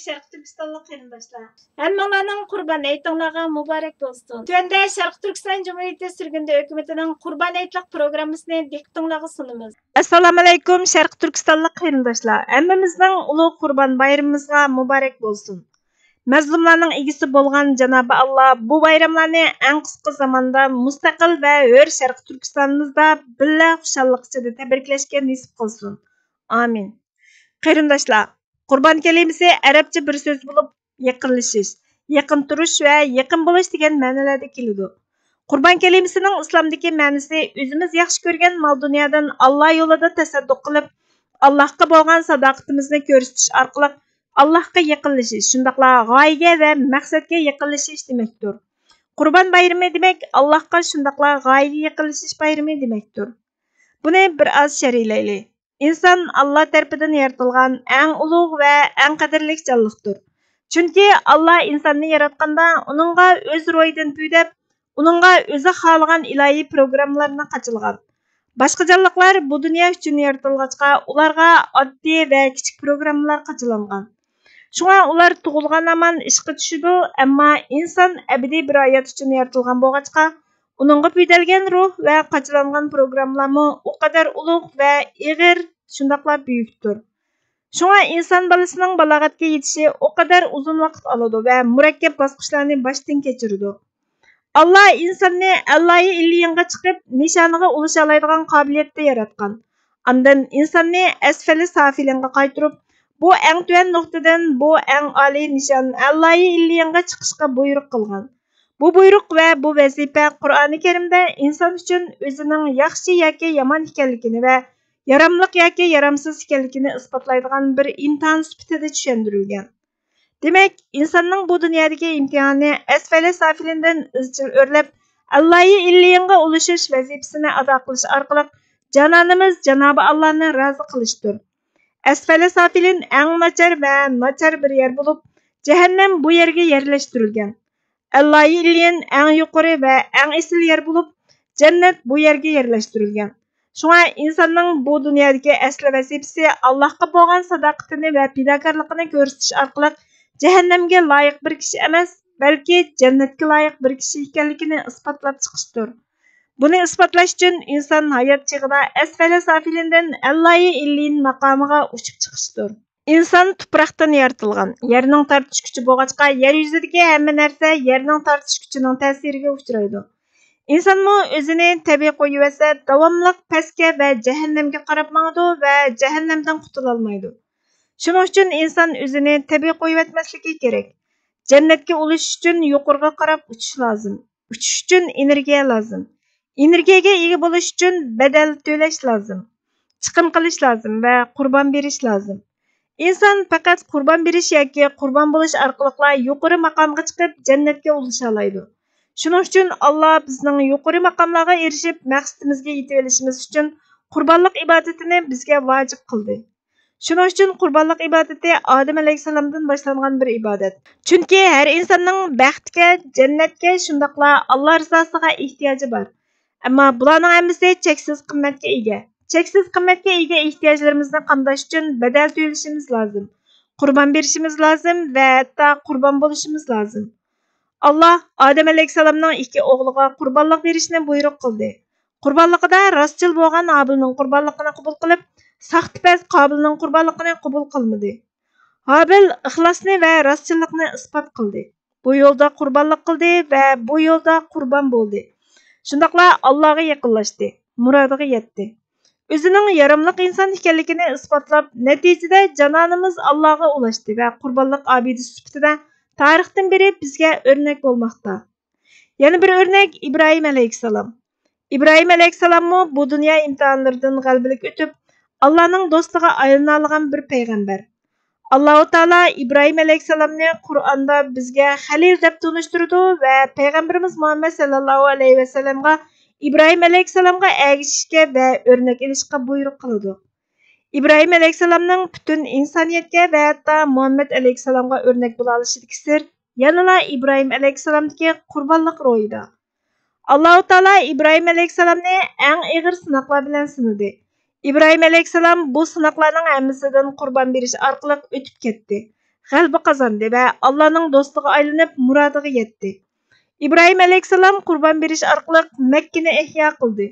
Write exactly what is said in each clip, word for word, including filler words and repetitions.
شەرقىي تۈركىستانلىق قېرىنداشلار، ھەممىڭلارنىڭ قۇربان ھېيتىڭلارغا مۇبارەك بولسۇن. تۆۋەندە شەرقىي تۈركىستان جۇمھۇرىيىتى سۈرگۈندە ھۆكۈمىتىنىڭ قۇربان ھېيتلىق پروگراممىسىنى دىققىتىڭلارغا سۇنىمىز. ئەسسالامۇئەلەيكۇم، شەرقىي تۈركىستانلىق قېرىنداشلار، ھەممىمىزنىڭ ئۇلۇغ قۇربان بايرىمىمىزغا مۇبارەك بولسۇن. مەزلۇملارنىڭ ئىگىسى بولغان جانابى ئاللا بۇ بايراملارنى ئەڭ قىسقا زاماندا مۇستەقىل ۋە ھۆر شەرقىي تۈركىستانىمىزدا بىللە خۇشاللىق ئىچىدە تەبرىكلەشكە نېسىپ قىلسۇن. ئامىن. قېرىنداشلار، قۇربان كەلىمىسى ئەرەبچە بىر سۆز بولۇپ، يېقىنلىشىش، يېقىن تۇرۇش ۋە يېقىن بولۇش دېگەن مەنىلەردە كېلىدۇ. قۇربان كەلىمىسىنىڭ ئىسلامدىكى مەنىسى ئۆزىمىز ياخشى كۆرگەن مال-دۇنيادىن ئاللا يولىدا تەسەددۇق قىلىپ، ئاللاھقا بولغان ساداقىتىمىزنى كۆرسىتىش ئارقىلىق ئاللاھقا يېقىنلىشىش، شۇنداقلا غايىگە ۋە مەقسەتكە يېقىنلىشىش دېمەكتۇر. قۇربان بايرىمى دېمەك، ئاللاھقا شۇنداقلا غايىگە يېقىنلىشىش بايرىمى دېمەكتۇر. بۇنى بىر ئاز شەرھلەيلى. ئىنسان ئاللا تەرىپىدىن يارىتىلغان ئەڭ ئۇلۇغ ۋە ئەڭ قەدىرلىك جانلىقتۇر. چۈنكى ئاللا ئىنساننى ياراتقاندا ئۇنىڭغا ئۆز روھىدىن پۈۋدەپ، ئۇنىڭغا ئۆزى خالىغان ئىلاھىي پروگراممىلارنى قاچىلىغان. باشقا جانلىقلار بۇ دۇنيا ئۈچۈن يارىتىلغاچقا، ئۇلارغا ئاددىي ۋە كىچىك پروگراممىلار قاچىلانغان. شۇڭا ئۇلار تۇغۇلغان ھامان ئىشقا چۈشىدۇ، ئەمما ئىنسان ئەبەدىي بىر ھايات ئۈچۈن يارىتىلغان بولغاچقا، ئۇنىڭغا پۈۋدەلگەن روھ ۋە قاچىلانغان پروگراممىلارمۇ ئۇ قەدەر ئۇلۇغ ۋە ئېغىر، شۇنداقلا بۈيۈكتۇر. شۇڭا ئىنسان بالىسىنىڭ بالاغەتكە يېتىشى ئۇ قەدەر ئۇزۇن ۋاقىت ئالىدۇ ۋە مۇرەككەپ باسقۇچلارنى باشتىن كەچۈرىدۇ. ئاللا ئىنساننى ئەللايى ئىللىيىنغا چىقىپ، نىشانىغا ئۇلىشالايدىغان قابىلىيەتتە ياراتقان. ئاندىن ئىنساننى ئەسفەلى سافىلىنغا قايتۇرۇپ، بۇ ئەڭ تۆۋەن نۇقتىدىن بۇ ئەڭ ئالىي نىشان ئەللايى ئىللىيىنغا چىقىشقا بۇيرۇق قىلغان. بۇ بۇيرۇق ۋە بۇ ۋەزىپە قۇرئانى كەرىمدە ئىنسان ئۈچۈن ئۆزىنىڭ ياخشى ياكى يامان ئىكەنلىكىنى ۋە ياراملىق ياكى يارامسىز ئىكەنلىكىنى ئىسپاتلايدىغان بىر ئىمتىھان سۈپىتىدە چۈشەندۈرۈلگەن. دېمەك، ئىنساننىڭ بۇ دۇنيادىكى ئىمتىھانى ئەسفەلى سافىلىندىن ئىزچىل ئۆرلەپ، ئەللايى ئىللىيىنغا ئۇلىشىش ۋەزىپىسىنى ئادا قىلىش ئارقىلىق جانانىمىز جانابى ئاللانى رازى قىلىشتۇر. ئەسفەلى سافىلىن ئەڭ ناچار ۋە ناچار بىر يەر بولۇپ، جەھەننەم بۇ يەرگە يەرلەشتۈرۈلگەن. ئەللايى ئىللىيىن ئەڭ يۇقىرى ۋە ئەڭ ئېسىل يەر بولۇپ، جەننەت بۇ يەرگە يەرلەشتۈرۈلگەن. شۇڭا ئىنساننىڭ بۇ دۇنيادىكى ئەسلى ۋەزىپىسى ئاللاھقا بولغان ساداقىتىنى ۋە پىداكارلىقىنى كۆرسىتىش ئارقىلىق جەھەننەمگە لايىق بىر كىشى ئەمەس، بەلكى جەننەتكە لايىق بىر كىشى ئىكەنلىكىنى ئىسپاتلاپ چىقىشتۇر. بۇنى ئىسپاتلاش ئۈچۈن ئىنسان ھايات چېغىدا ئەسفەلى سافىلىندىن ئەللايى ئىللىيىن ماقامىغا ئۇچۇپ چىقىشتۇر. ئىنسان تۇپراقتىن يارىتىلغان. يەرنىڭ تارتىش كۈچى بولغاچقا، يەر يۈزىدىكى ھەممە نەرسە يەرنىڭ تارتىش كۈچىنىڭ تەسىرىگە ئۇچرايدۇ. ئىنسانمۇ ئۆزىنى تەبىئىي قويۇۋەتسە، داۋاملىق پەسكە ۋە جەھەننەمگە قاراپ ماڭىدۇ ۋە جەھەننەمدىن قۇتۇلالمايدۇ. شۇنىڭ ئۈچۈن ئىنسان ئۆزىنى تەبىئىي قويۇۋەتمەسلىكى كېرەك. جەننەتكە ئۇلىشىش ئۈچۈن يۇقىرىغا قاراپ ئۇچۇش لازىم. ئۇچۇش ئۈچۈن ئېنېرگىيە لازىم. ئېنېرگىيەگە ئىگە بولۇش ئۈچۈن بەدەل تۆلەش لازىم. چىقىم قىلىش لازىم ۋە قۇربان بېرىش لازىم. ئىنسان پەقەت قۇربان بېرىش ياكى قۇربان بولۇش ئارقىلىقلا يۇقىرى ماقامغا چىقىپ، جەننەتكە ئۇلىشالايدۇ. شۇنىڭ ئۈچۈن ئاللا بىزنىڭ يۇقىرى ماقاملارغا ئېرىشىپ، مەقسىتىمىزگە يېتىۋېلىشىمىز ئۈچۈن قۇربانلىق ئىبادىتىنى بىزگە ۋاجىپ قىلدى. شۇنىڭ ئۈچۈن قۇربانلىق ئىبادىتى ئادەم ئەلەيھىسسالامدىن باشلانغان بىر ئىبادەت. چۈنكى ھەر ئىنساننىڭ بەختكە، جەننەتكە، شۇنداقلا ئاللا رىزاسىغا ئېھتىياجى بار. ئەمما بۇلارنىڭ ھەممىسى چەكسىز قىممەتكە ئىگە. چەكسىز قىممەتكە ئىگە ئېھتىياجلىرىمىزنى قامداش ئۈچۈن بەدەل تۆلىشىمىز لازىم، قۇربان بېرىشىمىز لازىم ۋە ھەتتا قۇربان بولۇشىمىز لازىم. ئاللا ئادەم ئەلەيھىسسالامنىڭ ئىككى ئوغلىغا قۇربانلىق بېرىشنى بۇيرۇق قىلدى. قۇربانلىقىدا راستچىل بولغان ھابىلنىڭ قۇربانلىقىنى قوبۇل قىلىپ، ساختىپەز قابىلنىڭ قۇربانلىقىنى قوبۇل قىلمىدى. ھابىل ئىخلاسنى ۋە راستچىللىقنى ئىسپات قىلدى. بۇ يولدا قۇربانلىق قىلدى ۋە بۇ يولدا قۇربان بولدى. شۇنداقلا ئاللاغا يېقىنلاشتى، مۇرادىغا يەتتى. ئۆزىنىڭ ياراملىق ئىنسان ئىكەنلىكىنى ئىسپاتلاپ، نەتىجىدە جانانىمىز ئاللاغا ئۇلاشتى ۋە قۇربانلىق ئابىدىسى سۈپىتىدە تارىختىن بېرى بىزگە ئۆرنەك بولماقتا. يەنە بىر ئۆرنەك ئىبراھىم ئەلەيھىسسالام. ئىبراھىم ئەلەيھىسسالاممۇ بۇ دۇنيا ئىمتىھانلىرىدىن غەلىبىلىك ئۆتۈپ، ئاللانىڭ دوستىغا ئايلىنالىغان بىر پەيغەمبەر. ئاللاھۇ تائالا ئىبراھىم ئەلەيھىسسالامنى قۇرئاندا بىزگە خەلىل دەپ تونۇشتۇرىدۇ ۋە پەيغەمبىرىمىز مۇھەممەد سەللەللاھۇ ئەلەيھى ۋەسەللەمغا ئىبراھىم ئەلەيھىسسالامغا ئەگىشىشكە ۋە ئۆرنەك ئېلىشقا بۇيرۇق قىلىدۇ. ئىبراھىم ئەلەيھىسسالامنىڭ پۈتۈن ئىنسانىيەتكە ۋە ھەتتا مۇھەممەد ئەلەيھىسسالامغا ئۆرنەك بولالىشىدىكى سىر يەنىلا ئىبراھىم ئەلەيھىسسالامدىكى قۇربانلىق روھىدا. ئاللاھۇ تائالا ئىبراھىم ئەلەيھىسسالامنى ئەڭ ئېغىر سىناقلار بىلەن سىنىدى. ئىبراھىم ئەلەيھىسسالام بۇ سىناقلارنىڭ ھەممىسىدىن قۇربان بېرىش ئارقىلىق ئۆتۈپ كەتتى. غەلىبە قازاندى ۋە ئاللانىڭ دوستىغا ئايلىنىپ، مۇرادىغا يەتتى. ئىبراھىم ئەلەيھىسسالام قۇربان بېرىش ئارقىلىق مەككىنى ئەھيا قىلدى.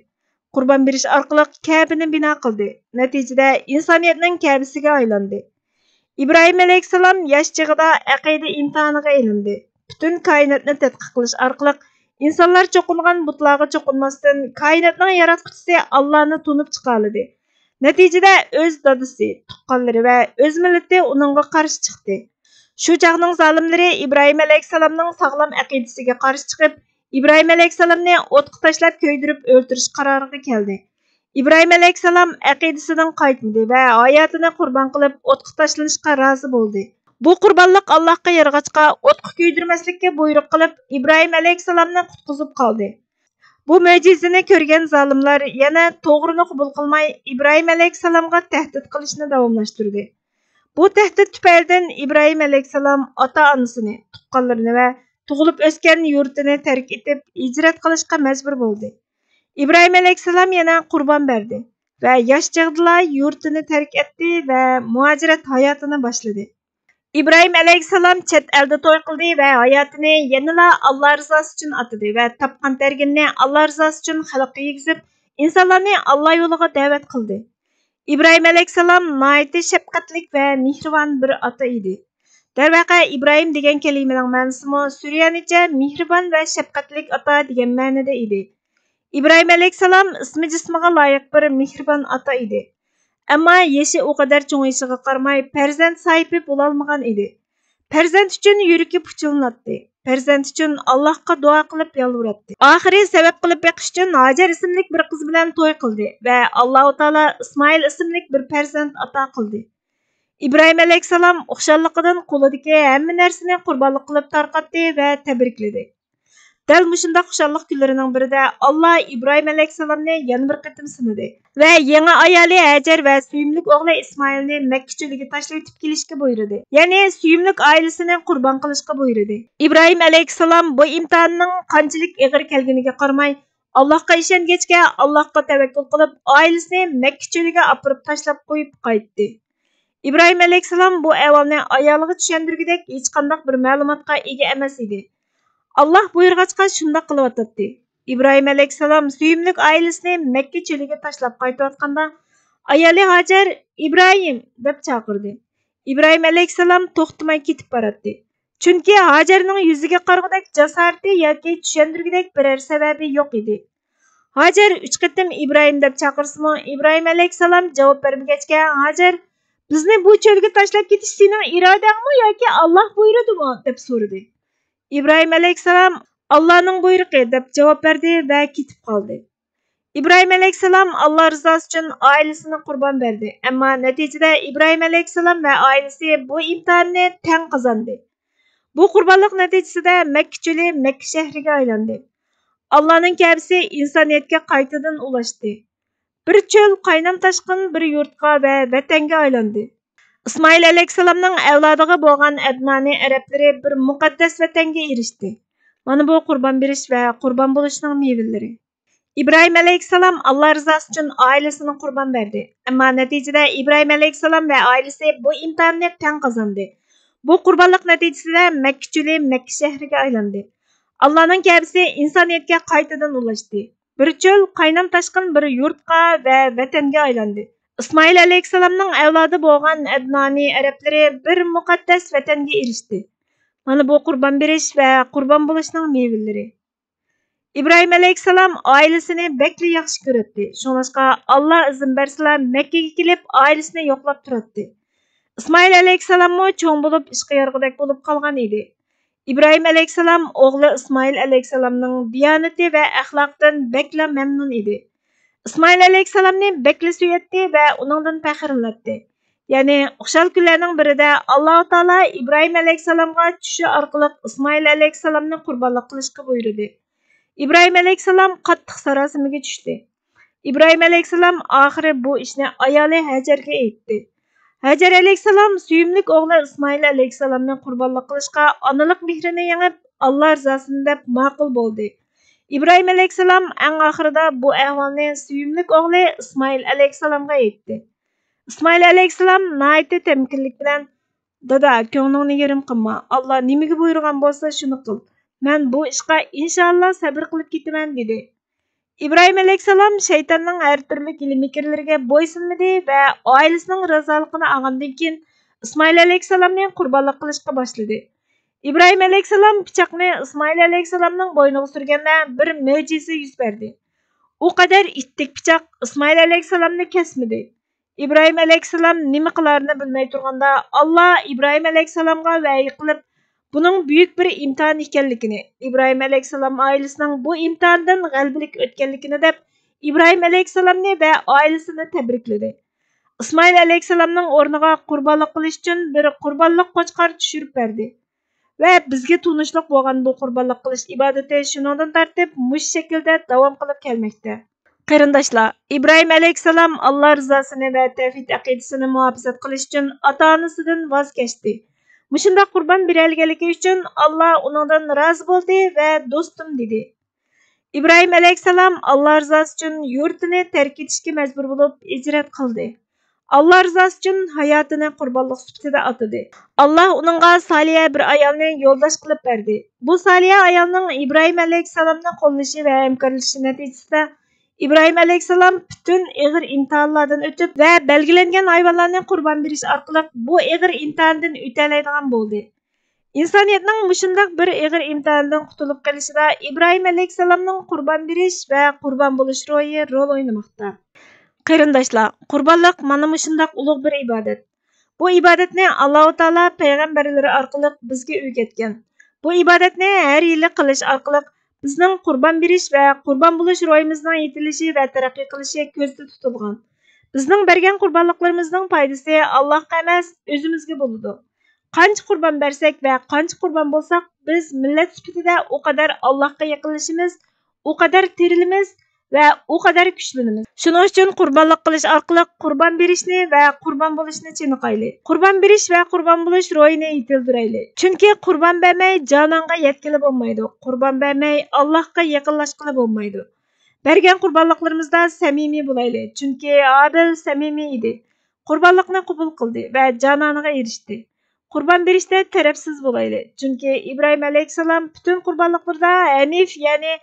قۇربان بېرىش ئارقىلىق كەبىنى بىنا قىلدى. نەتىجىدە ئىنسانىيەتنىڭ كەبىسىگە ئايلاندى. ئىبراھىم ئەلەيھىسسالام ياش چېغىدا ئەقىدە ئىمتىھانىغا ئېلىندى. پۈتۈن كائىناتنى تەتقىق قىلىش ئارقىلىق ئىنسانلار چوقۇنغان بۇتلارغا چوقۇنماستىن، كائىناتنىڭ ياراتقۇچىسى ئاللانى تونۇپ چىقالىدى. نەتىجىدە ئۆز دادىسى، تۇغقانلىرى ۋە ئۆز مىللىتى ئۇنىڭغا قارشى چىقتى. شۇ چاغنىڭ زالىملىرى ئىبراھىم ئەلەيھىسسالامنىڭ ساغلام ئەقىدىسىگە قارشى چىقىپ، ئىبراھىم ئەلەيھىسسالامنى ئوتقا تاشلاپ كۆيدۈرۈپ ئۆلتۈرۈش قارارىغا كەلدى. ئىبراھىم ئەلەيھىسسالام ئەقىدىسىدىن قايتمىدى ۋە ھاياتىنى قۇربان قىلىپ، ئوتقا تاشلىنىشقا رازى بولدى. بۇ قۇربانلىق ئاللاھقا يارىغاچقا، ئوتقا كۆيدۈرمەسلىككە بۇيرۇق قىلىپ، ئىبراھىم ئەلەيھىسسالامنى قۇتقۇزۇپ قالدى. بۇ مۆجىزىنى كۆرگەن زالىملار يەنە توغرىنى قوبۇل قىلماي، ئىبراھىم ئەلەيھىسسالامغا تەھدىت قىلىشنى داۋاملاشتۇردى. بۇ تەھدىت تۈپەيلىدىن ئىبراھىم ئەلەيھىسسالام ئاتا-ئانىسىنى، تۇغقانلىرىنى ۋە تۇغۇلۇپ ئۆسكەن يۇرتىنى تەرك ئېتىپ، ھىجرەت قىلىشقا مەجبۇر بولدى. ئىبراھىم ئەلەيھىسسالام يەنە قۇربان بەردى ۋە ياش چېغىدىلا يۇرتىنى تەرك ئەتتى ۋە مۇھاجىرەت ھاياتىنى باشلىدى. ئىبراھىم ئەلەيھىسسالام چەت ئەلدە توي قىلدى ۋە ھاياتىنى يەنىلا ئاللا رىزاسى ئۈچۈن ئاتىدى ۋە تاپقان تەرگىنىنى ئاللا رىزاسى ئۈچۈن خەلققە يېگۈزۈپ، ئىنسانلارنى ئاللا يولىغا دەۋەت قىلدى. ئىبراھىم ئەلەيھىسسالام ناھايىتى شەپقەتلىك ۋە مېھرىبان بىر ئاتا ئىدى. دەرۋەقە، ئىبراھىم دېگەن كەلىمىنىڭ مەنىسىمۇ سۈريانىچە مېھرىبان ۋە شەپقەتلىك ئاتا دېگەن مەنىدە ئىدى. ئىبراھىم ئەلەيھىسسالام ئىسمى جىسمىغا لايىق بىر مېھرىبان ئاتا ئىدى. ئەمما يېشى ئۇ قەدەر چوڭىيىشىغا قارىماي، پەرزەنت ساھىبى بولالمىغان ئىدى. پەرزەنت ئۈچۈن يۈرىكى پۇچۇلىناتتى. پەرزەنت ئۈچۈن ئاللاھقا دۇئا قىلىپ يالۋۇراتتى. ئاخىرى سەۋەب قىلىپ بېقىش ئۈچۈن ھاجەر ئىسىملىك بىر قىز بىلەن توي قىلدى ۋە ئاللاھۇ تائالا ئىسمائىل ئىسىملىك بىر پەرزەنت ئاتا قىلدى. ئىبراھىم ئەلەيھىسسالام خۇشاللىقىدىن قولىدىكى ھەممە نەرسىنى قۇربانلىق قىلىپ تارقاتتى ۋە تەبرىكلىدى. دەل مۇشۇنداق خۇشاللىق كۈنلىرىنىڭ بىرىدە ئاللا ئىبراھىم ئەلەيھىسسالامنى يەنە بىر قېتىم سىنىدى ۋە يېڭى ئايالى ھاجەر ۋە سۆيۈملۈك ئوغلى ئىسمائىلنى مەككە چۆلىگە تاشلىۋېتىپ كېلىشكە بۇيرۇدى. يەنى سۆيۈملۈك ئائىلىسىنى قۇربان قىلىشقا بۇيرۇدى. ئىبراھىم ئەلەيھىسسالام بۇ ئىمتىھاننىڭ قانچىلىك ئېغىر كەلگىنىگە قارىماي، ئاللاھقا ئىشەنگەچكە، ئاللاھقا تەۋەككۈل قىلىپ، ئائىلىسىنى مەككە چۆلىگە ئاپىرىپ تاشلاپ قويۇپ قايتتى. ئىبراھىم ئەلەيھىسسالام بۇ ئەھۋالنى ئايالىغا چۈشەندۈرگۈدەك ھېچقانداق بىر مەلۇماتقا ئىگە ئەمەس ئىدى. ئاللاھ بۇيرۇغاچقا شۇنداق قىلىۋاتاتتى. ئىبراھىم ئەلەيھىسسالام سۆيۈملۈك ئائىلىسىنى مەككە چۆلىگە تاشلاپ قايتىۋاتقاندا، ئايالى ھاجەر «ئىبراھىم» دەپ چاقىردى. ئىبراھىم ئەلەيھىسسالام توختىماي كېتىپ باراتتى. چۈنكى ھاجەرنىڭ يۈزىگە قارىغۇدەك جاسارىتى ياكى چۈشەندۈرگۈدەك بىرەر سەۋەبى يوق ئىدى. ھاجەر ئۈچ قېتىم «ئىبراھىم» دەپ چاقىرسىمۇ، ئىبراھىم ئەلەيھىسسالام جاۋاب بەرمىگەچكە، ھاجەر «بىزنى بۇ چۆلگە تاشلاپ كېتىش سېنىڭ ئىرادەڭمۇ ياكى ئاللاھ بۇيرۇدىمۇ؟» دەپ سورىدى. ئىبراھىم ئەلەيھىسسالام «ئاللانىڭ بۇيرۇقى» دەپ جاۋاب بەردى ۋە كېتىپ قالدى. ئىبراھىم ئەلەيھىسسالام ئاللا رىزاسى ئۈچۈن ئائىلىسىنى قۇربان بەردى، ئەمما نەتىجىدە ئىبراھىم ئەلەيھىسسالام ۋە ئائىلىسى بۇ ئىمتىھاننى تەڭ قازاندى. بۇ قۇربانلىق نەتىجىسىدە مەككە چۆلى مەككە شەھىرىگە ئايلاندى. ئاللانىڭ كەبىسى ئىنسانىيەتكە قايتىدىن ئۇلاشتى. بىر چۆل قاينام تاشقىن بىر يۇرتقا ۋە ۋەتەنگە ئايلاندى. ئىسمائىل ئەلەيھىسسالامنىڭ ئەۋلادىغا بولغان ئەدنانى ئەرەبلىرى بىر مۇقەددەس ۋەتەنگە ئېرىشتى. مانا بۇ قۇربان بېرىش ۋە قۇربان بولۇشنىڭ مېۋىلىرى. ئىبراھىم ئەلەيھىسسالام ئاللا رىزاسى ئۈچۈن ئائىلىسىنى قۇربان بەردى. ئەمما نەتىجىدە ئىبراھىم ئەلەيھىسسالام ۋە ئائىلىسى بۇ ئىمتىھاننى تەڭ قازاندى. بۇ قۇربانلىق نەتىجىسىدە مەككە چۆلى مەككە شەھىرىگە ئايلاندى. ئاللانىڭ كەبىسى ئىنسانىيەتكە قايتىدىن ئۇلاشتى. بىر چۆل قاينام تاشقىن بىر يۇرتقا ۋە ۋەتەنگە ئايلاندى. ئىسمائىل ئەلەيھىسسالامنىڭ ئەۋلادى بولغان ئەدنانى ئەرەبلىرى بىر مۇقەددەس ۋەتەنگە ئېرىشتى. مانا بۇ قۇربان بېرىش ۋە قۇربان بولۇشنىڭ مېۋىلىرى. ئىبراھىم ئەلەيھىسسالام ئائىلىسىنى بەكلا ياخشى كۆرەتتى. شۇڭلاشقا، ئاللا ئىزىن بەرسىلا، مەككىگە كېلىپ، ئائىلىسىنى يوقلاپ تۇراتتى. ئىسمائىل ئەلەيھىسسالاممۇ چوڭ بولۇپ، ئىشقا يارىغۇدەك بولۇپ قالغان ئىدى. ئىبراھىم ئەلەيھىسسالام ئوغلى ئىسمائىل ئەلەيھىسسالامنىڭ دىيانىتى ۋە ئەخلاقىدىن بەكلا مەمنۇن ئىدى. ئىسمائىل ئەلەيھىسسالامنى بەكلا سۆيەتتى ۋە ئۇنىڭدىن پەخىرلىنەتتى. يەنى ئوخشار كۈنلەرنىڭ بىرىدە ئاللاھۇ تائالا ئىبراھىم ئەلەيھىسسالامغا چۈشى ئارقىلىق ئىسمائىل ئەلەيھىسسالامنى قۇربانلىق قىلىشقا بۇيرۇدى. ئىبراھىم ئەلەيھىسسالام قاتتىق ساراسىمىگە چۈشتى. ئىبراھىم ئەلەيھىسسالام ئاخىرى بۇ ئىشنى ئايالى ھەجەرگە ئېيتتى. ھەجەر ئەلەيھىسسالام سۆيۈملۈك ئوغلى ئىسمائىل ئەلەيھىسسالامنى قۇربانلىق قىلىشقا ئانىلىق مېھرىنى يېڭىپ، ئاللا رىزاسىنى دەپ ماقۇل بولدى. ئىبراھىم ئەلەيھىسسالام ئەڭ ئاخىرىدا بۇ ئەھۋالنى سۆيۈملۈك ئوغلى ئىسمائىل ئەلەيھىسسالامغا ئېيتتى. ئىسمائىل ئەلەيھىسسالام ناھايىتى تەمكىنلىك بىلەن، «دادا، كۆڭلۈڭنى يېرىم قىلما، ئاللا نېمىگە بۇيرۇغان بولسا، شۇنى قىل. مەن بۇ ئىشقا ئىنشائاللا سەبرى قىلىپ كېتىمەن» دېدى. ئىبراھىم ئەلەيھىسسالام شەيتاننىڭ ھەر تۈرلۈك ھىيلە-مىكىرلىرىگە بويسۇنمىدى ۋە ئائىلىسىنىڭ رازالىقىنى ئالغاندىن كېيىن، ئىسمائىل ئەلەيھىسسالامنى قۇربانلىق قىلىشقا باشلىدى. ئىبراھىم ئەلەيھىسسالام پىچاقنى ئىسمائىل ئەلەيھىسسالامنىڭ بوينىغا سۈرگەندە، بىر مۆجىزە يۈز بەردى. ئۇ قەدەر ئىتتىك پىچاق ئىسمائىل ئەلەيھىسسالامنى كەسمىدى. ئىبراھىم ئەلەيھىسسالام نېمە قىلارىنى بىلمەي تۇرغاندا، ئاللا ئىبراھىم ئەلەيھىسسالامغا ۋەھىي قىلىپ، بۇنىڭ بۈيۈك بىر ئىمتىھان ئىكەنلىكىنى، ئىبراھىم ئەلەيھىسسالام ئائىلىسىنىڭ بۇ ئىمتىھاندىن غەلىبىلىك ئۆتكەنلىكىنى دەپ، ئىبراھىم ئەلەيھىسسالامنى ۋە ئائىلىسىنى تەبرىكلىدى. ئىسمائىل ئەلەيھىسسالامنىڭ ئورنىغا قۇربانلىق قىلىش ئۈچۈن بىر قۇربانلىق قوچقار چۈشۈرۈپ بەردى. ۋە بىزگە تونۇشلۇق بولغان بۇ قۇربانلىق قىلىش ئىبادىتى شۇنىڭدىن تارتىپ مۇشۇ شەكىلدە داۋام قىلىپ كەلمەكتە. قېرىنداشلار، ئىبراھىم ئەلەيھىسسالام ئاللا رىزاسىنى ۋە تەۋھىد ئەقىدىسىنى مۇھاپىزەت قىلىش ئۈچۈن ئاتا-ئانىسىدىن ۋاز كەچتى. مۇشۇنداق قۇربان بېرەلىگەنلىكى ئۈچۈن ئاللا ئۇنىڭدىن رازى بولدى ۋە دوستۇم دېدى. ئىبراھىم ئەلەيھىسسالام ئاللا رىزاسى ئۈچۈن يۇرتىنى تەرك ئېتىشكە مەجبۇر بولۇپ، ھىجرەت قىلدى. ئاللا رىزاسى ئۈچۈن ھاياتىنى قۇربانلىق سۈپىتىدە ئاتىدى. ئاللا ئۇنىڭغا سالىھە بىر ئايالنى يولداش قىلىپ بەردى. بۇ سالىھە ئايالنىڭ ئىبراھىم ئەلەيھىسسالامنى قوللىشى ۋە ھەمكارلىشىشى نەتىجىسىدە، ئىبراھىم ئەلەيھىسسالام پۈتۈن ئېغىر ئىمتىھانلاردىن ئۆتۈپ ۋە بەلگىلەنگەن ھايۋانلارنى قۇربان بېرىش ئارقىلىق بۇ ئېغىر ئىمتىھاندىن ئۆتەلەيدىغان بولدى. ئىنسانىيەتنىڭ مۇشۇنداق بىر ئېغىر ئىمتىھاندىن قۇتۇلۇپ قېلىشىدا ئىبراھىم ئەلەيھىسسالامنىڭ قۇربان بېرىش ۋە قۇربان بولۇش روھى رول ئوينىماقتا. قېرىنداشلار، قۇربانلىق مانا مۇشۇنداق ئۇلۇغ بىر ئىبادەت. بۇ ئىبادەتنى ئاللاھۇ تائالا پەيغەمبەرلىرى ئارقىلىق بىزگە ئۆگەتكەن. بۇ ئىبادەتنى ھەر يىلى قىلىش ئارقىلىق بىزنىڭ قۇربان بېرىش ۋە قۇربان بولۇش روھىمىزنىڭ يېتىلىشى ۋە تەرەققىي قىلىشى كۆزدە تۇتۇلغان. بىزنىڭ بەرگەن قۇربانلىقلىرىمىزنىڭ پايدىسى ئاللاھقا ئەمەس، ئۆزىمىزگە بولىدۇ. قانچە قۇربان بەرسەك ۋە قانچە قۇربان بولساق، بىز مىللەت سۈپىتىدە ئۇ قەدەر ئاللاھقا يېقىنلىشىمىز، ئۇ قەدەر تىرىلىمىز ۋە ئۇ قەدەر كۈچلىنىمىز. شۇنىڭ ئۈچۈن قۇربانلىق قىلىش ئارقىلىق قۇربان بېرىشنى ۋە قۇربان بولۇشنى چېنىقايلى. قۇربان بېرىش ۋە قۇربان بولۇش روھىنى يېتىلدۈرەيلى. چۈنكى قۇربان بەرمەي جانانغا يەتكىلى بولمايدۇ. قۇربان بەرمەي ئاللاھقا يېقىنلاشقىلى بولمايدۇ. بەرگەن قۇربانلىقلىرىمىزدا سەمىمىي بولايلى. چۈنكى ھابىل سەمىمىي ئىدى. قۇربانلىقنى قوبۇل قىلدى ۋە جانانىغا ئېرىشتى. قۇربان بېرىشتە تەرەپسىز بولايلى. چۈنكى ئىبراھىم ئەلەيھىسسالام پۈتۈن قۇربانلىقلىرىدا ھەنىف، يەنى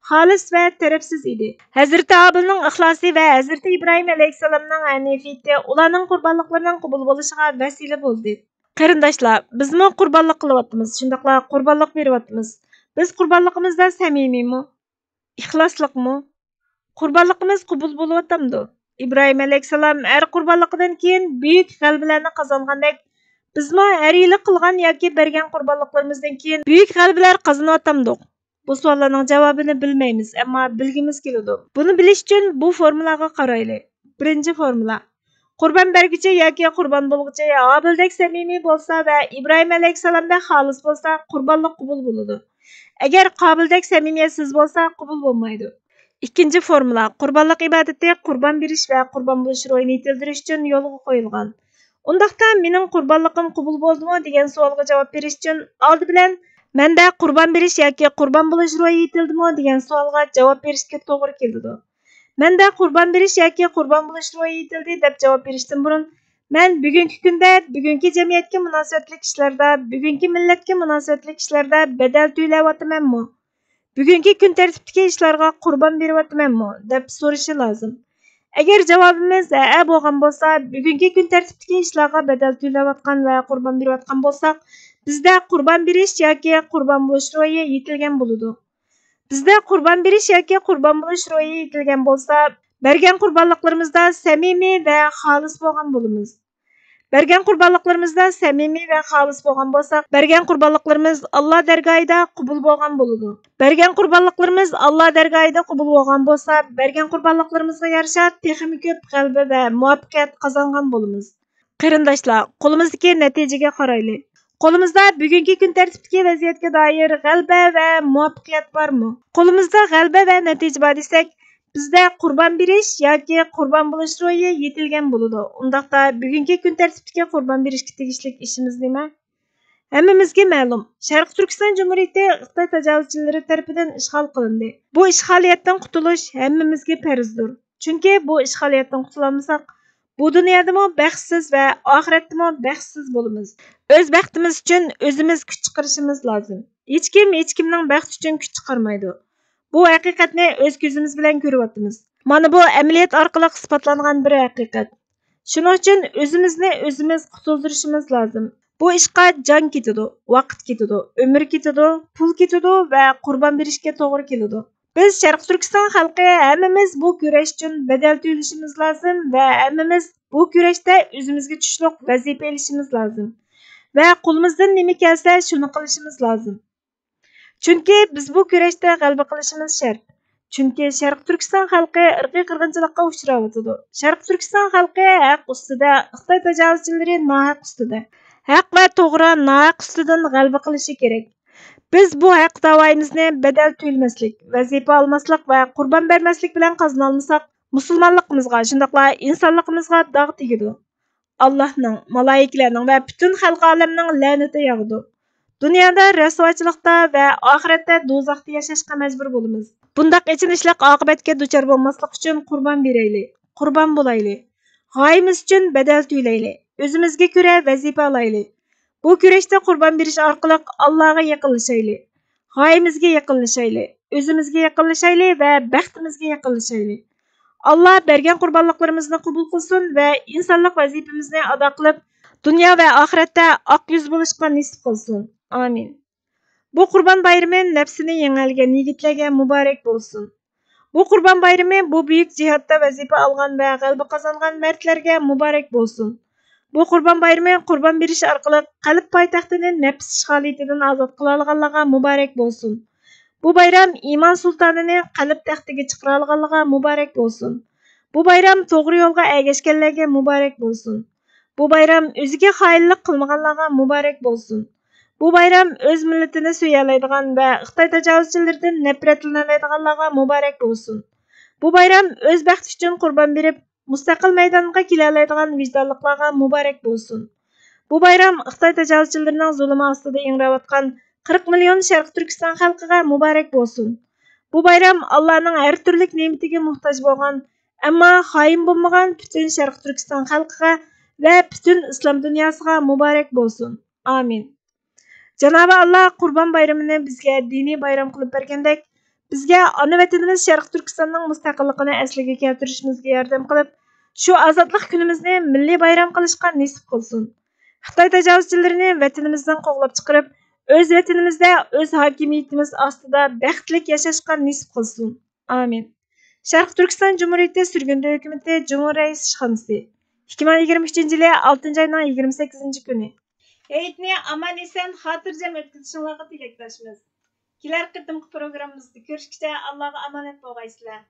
خالىس ۋە تەرەپسىز ئىدى. ھەزرىتى ھابىلنىڭ ئىخلاسى ۋە ھەزرىتى ئىبراھىم ئەلەيھىسسالامنىڭ ھەنىفىيىتى ئۇلارنىڭ قۇربانلىقلىرىنىڭ قوبۇل بولۇشىغا ۋەسىلە بولدى. قېرىنداشلار، بىزمۇ قۇربانلىق قىلىۋاتىمىز، شۇنداقلا قۇربانلىق بېرىۋاتىمىز. بىز قۇربانلىقىمىزدا سەمىمىيمۇ؟ ئىخلاسلىقمۇ؟ قۇربانلىقىمىز قوبۇل بولۇۋاتامدۇ؟ ئىبراھىم ئەلەيھىسسالام ھەر قۇربانلىقىدىن كېيىن بۈيۈك غەلىبىلەرنى قازانغاندەك، بىزمۇ ھەر يىلى قىلغان ياكى بەرگەن قۇربانلىقلىرىمىزدىن كېيىن بۈيۈك غەلىبىلەر قازىنىۋاتامدۇق؟ بۇ سوئاللارنىڭ جاۋابىنى بىلمەيمىز، ئەمما بىلگۈمىز كېلىدۇ. بۇنى بىلىش ئۈچۈن بۇ فورمۇلاغا قارايلى. بىرىنچى فورمۇلا. قۇربان بەرگۈچى ياكى قۇربان بولغۇچى ھابىلدەك سەمىمىي بولسا ۋە ئىبراھىم ئەلەيھىسسالامدەك خالىس بولسا، قۇربانلىق قوبۇل بولىدۇ. ئەگەر قابىلدەك سەمىمىيەتسىز بولسا، قوبۇل بولمايدۇ. ئىككىنچى فورمۇلا، قۇربانلىق ئىبادىتى قۇربان بېرىش ۋە قۇربان بولۇش روھىنى يېتىلدۈرۈش ئۈچۈن يولغا قويۇلغان. ئۇنداقتا مېنىڭ قۇربانلىقىم قوبۇل بولدىمۇ دېگەن سوئالغا جاۋاب بېرىش ئۈچۈن ئالدى بىلەن مەندە قۇربان بېرىش ياكى قۇربان بولۇش روھى يېتىلدىمۇ دېگەن سوئالغا جاۋاب بېرىشكە توغرا كېلىدۇ. مەندە قۇربان بېرىش ياكى قۇربان بولۇش روھى يېتىلدى دەپ جاۋاب بېرىشتىن بۇرۇن، مەن بۈگۈنكى كۈندە، بۈگۈنكى جەمئىيەتكە مۇناسىۋەتلىك ئىشلاردا، بۈگۈنكى مىللەتكە مۇناسىۋەتلىك ئىشلاردا بەدەل تۆلەۋاتىمەنمۇ؟ بۈگۈنكى كۈن تەرتىپتىكى ئىشلارغا قۇربان بېرىۋاتىمەنمۇ؟ دەپ سورىشى لازىم. ئەگەر جاۋابىمىز ھەئە بولغان بولسا، بۈگۈنكى كۈن تەرتىپتىكى ئىشلارغا بەدەل تۆلەۋاتقان ۋە قۇربان بېرىۋاتقان بولساق، بىزدە قۇربان بېرىش ياكى قۇربان بولۇش روھى يېتىلگەن بولىدۇ. بىزدە قۇربان بېرىش ياكى قۇربان بولۇش روھى يېتىلگەن بولسا، بەرگەن قۇربانلىقلىرىمىزدا سەمىمىي ۋە خالىس بولغان بولىمىز. بەرگەن قۇربانلىقلىرىمىزدا سەمىمىي ۋە خالىس بولغان بولساق، بەرگەن قۇربانلىقلىرىمىز ئاللا دەرگاھىدا قوبۇل بولغان بولىدۇ. بەرگەن قۇربانلىقلىرىمىز ئاللا دەرگاھىدا قوبۇل بولغان بولسا، بەرگەن قۇربانلىقلىرىمىزغا يارىشا تېخىمۇ كۆپ غەلىبە ۋە مۇۋەپپەقىيەت قازانغان بولىمىز. قېرىنداشلار، قولىمىزدىكى نەتىجىگە قارايلى. قولىمىزدا بۈگۈنكى كۈن تەرتىپتىكى ۋەزىيەتكە دائىر غەلىبە ۋە مۇۋەپپەقىيەت بارمۇ؟ قولىمىزدا غەلىبە ۋە نەتىجە بار دېسەك، بىزدە قۇربان بېرىش ياكى قۇربان بولۇش روھى يېتىلگەن بولىدۇ. ئۇنداقتا بۈگۈنكى كۈن تەرتىپتىكى قۇربان بېرىشكە تېگىشلىك ئىشىمىز نېمە؟ ھەممىمىزگە مەلۇم، شەرقىي تۈركىستان جۇمھۇرىيىتى خىتاي تاجاۋۇزچىلىرى تەرىپىدىن ئىشغال قىلىندى. بۇ ئىشغالىيەتتىن قۇتۇلۇش ھەممىمىزگە پەرزدۇر. چۈنكى بۇ ئىشغالىيەتتىن قۇتۇلالمىساق، بۇ دۇنيادىمۇ بەختسىز ۋە ئاخىرەتتىمۇ بەختسىز بولىمىز. ئۆز بەختىمىز ئۈچۈن ئۆزىمىز كۈچ چىقىرىشىمىز لازىم. ھېچكىم ھېچكىمنىڭ بەختى ئۈچۈن كۈچ چىقارمايدۇ. بۇ ھەقىقەتنى ئۆز كۆزىمىز بىلەن كۆرۈۋاتىمىز. مانا بۇ ئەمەلىيەت ئارقىلىق ئىسپاتلانغان بىر ھەقىقەت. شۇنىڭ ئۈچۈن ئۆزىمىزنى ئۆزىمىز قۇتۇلدۇرۇشىمىز لازىم. بۇ ئىشقا جان كېتىدۇ، ۋاقىت كېتىدۇ، ئۆمۈر كېتىدۇ، پۇل كېتىدۇ ۋە قۇربان بېرىشكە توغرا كېلىدۇ. بىز شەرقىي تۈركىستان خەلقى ھەممىمىز بۇ كۈرەش ئۈچۈن بەدەل تۆلىشىمىز لازىم ۋە ھەممىمىز بۇ كۈرەشتە ئۆزىمىزگە چۈشلۈك ۋەزىپە ئېلىشىمىز لازىم ۋە قولىمىزدىن نېمە كەلسە شۇنى قىلىشىمىز لازىم. چۈنكى بىز بۇ كۈرەشتە غەلىبە قىلىشىمىز شەرت. چۈنكى شەرقىي تۈركىستان خەلقى ئىرقىي قىرغىنچىلىققا ئۇچراۋاتىدۇ. شەرقىي تۈركىستان خەلقى ھەق ئۈستىدە، خىتاي تاجاۋۇزچىلىرى ناھەق ئۈستىدە. ھەق ۋە توغرا ناھەق ئۈستىدىن غەلىبە قىلىشى كېرەك. بىز بۇ ھەق داۋايىمىزنى بەدەل تۆلىمەسلىك، ۋەزىپە ئالماسلىق ۋە قۇربان بەرمەسلىك بىلەن قازىنالمىساق، مۇسۇلمانلىقىمىزغا، شۇنداقلا ئىنسانلىقىمىزغا داغ تېگىدۇ. ئاللاھنىڭ، مالايىكىلەرنىڭ ۋە پۈتۈن خەلقى ئالەمنىڭ لەنىتى ياغىدۇ. دۇنيادا رەسۋاچىلىقتا ۋە ئاخىرەتتە دوزاختا ياشاشقا مەجبۇر بولىمىز. بۇنداق ئېچىنىشلىق ئاقىۋەتكە دۇچار بولماسلىق ئۈچۈن قۇربان بېرەيلى، قۇربان بولايلى. غايىمىز ئۈچۈن بەدەل تۆلەيلى، ئۆزىمىزگە كۆرە ۋەزىپە ئالايلى. بۇ كۈرەشتە قۇربان بېرىش ئارقىلىق ئاللاغا يېقىنلىشايلى. غايىمىزگە يېقىنلىشايلى، ئۆزىمىزگە يېقىنلىشايلى ۋە بەختىمىزگە يېقىنلىشايلى. ئاللا بەرگەن قۇربانلىقلىرىمىزنى قوبۇل قىلسۇن ۋە ئىنسانلىق ۋەزىپىمىزنى ئادا قىلىپ، دۇنيا ۋە ئاخىرەتتە ئاق يۈز بولۇشقا نېسىپ قىلسۇن. ئامىن. بۇ قۇربان بايرىمى نەپسىنى يېڭەلىگەن يىگىتلەرگە مۇبارەك بولسۇن. بۇ قۇربان بايرىمى بۇ بۈيۈك جىھادتا ۋەزىپە ئالغان ۋە غەلىبە قازانغان مەردلەرگە مۇبارەك بولسۇن. بۇ قۇربان بايرىمى قۇربان بېرىش ئارقىلىق قەلب پايتەختىنى نەپس ئىشغالىيىتىدىن ئازاد قىلالىغانلارغا مۇبارەك بولسۇن. بۇ بايرام ئىمان سۇلتانىنى قەلب تەختىگە چىقىرالىغانلارغا مۇبارەك بولسۇن. بۇ بايرام توغرا يولغا ئەگەشكەنلەرگە مۇبارەك بولسۇن. بۇ بايرام ئۆزىگە خائىنلىق قىلمىغانلارغا مۇبارەك بولسۇن. بۇ بايرام ئۆز مىللىتىنى سۆيەلەيدىغان ۋە خىتاي تاجاۋۇزچىلىرىدىن نەپرەتلىنەلەيدىغانلارغا مۇبارەك بولسۇن. بۇ بايرام ئۆز بەختى ئۈچۈن قۇربان بېرىپ، مۇستەقىل مەيدانغا كېلەلەيدىغان ۋىجدانلىقلارغا مۇبارەك بولسۇن. بۇ بايرام خىتاي تاجاۋۇزچىلىرىنىڭ زۇلۇمى ئاستىدا ئىڭراۋاتقان قىرىق مىليون شەرقىي تۈركىستان خەلقىگە مۇبارەك بولسۇن. بۇ بايرام ئاللانىڭ ھەر تۈرلۈك نېمىتىگە موھتاج بولغان، ئەمما خائىن بولمىغان پۈتۈن شەرقىي تۈركىستان خەلقىگە ۋە پۈتۈن ئىسلام دۇنياسىغا مۇبارەك بولسۇن. ئامىن. جانابى ئاللا قۇربان بايرىمىنى بىزگە دىنىي بايرام قىلىپ بەرگەندەك، بىزگە ئانا ۋەتىنىمىز شەرقىي تۈركىستاننىڭ مۇستەقىللىقىنى ئەسلىگە كەلتۈرۈشىمىزگە ياردەم قىلىپ، شۇ ئازادلىق كۈنىمىزنى مىللىي بايرام قىلىشقا نېسىپ قىلسۇن. خىتاي تاجاۋۇزچىلىرىنى ۋەتىنىمىزدىن قوغلاپ چىقىرىپ، ئۆز ۋەتىنىمىزدە ئۆز ھاكىمىيىتىمىز ئاستىدا بەختلىك ياشاشقا نېسىپ قىلسۇن. ئامىن. شەرقىي تۈركىستان جۇمھۇرىيىتى سۈرگۈندە ھۆكۈمىتى جۇمھۇر رەئىس ئىشخانىسى. ئىككى مىڭ يىگىرمە ئۈچىنچى يىلى ئالتىنچى ئاينىڭ يىگىرمە سەككىزىنچى كۈنى. ھېيتنى ئامان-ئېسەن، خاتىرجەم ئۆتكۈزۈشۈڭلارغا تىلەكداشمىز. كېلەر قېتىمقى پروگراممىمىزدا كۆرۈشكىچە ئاللاغا ئامانەت بولغايسىلەر.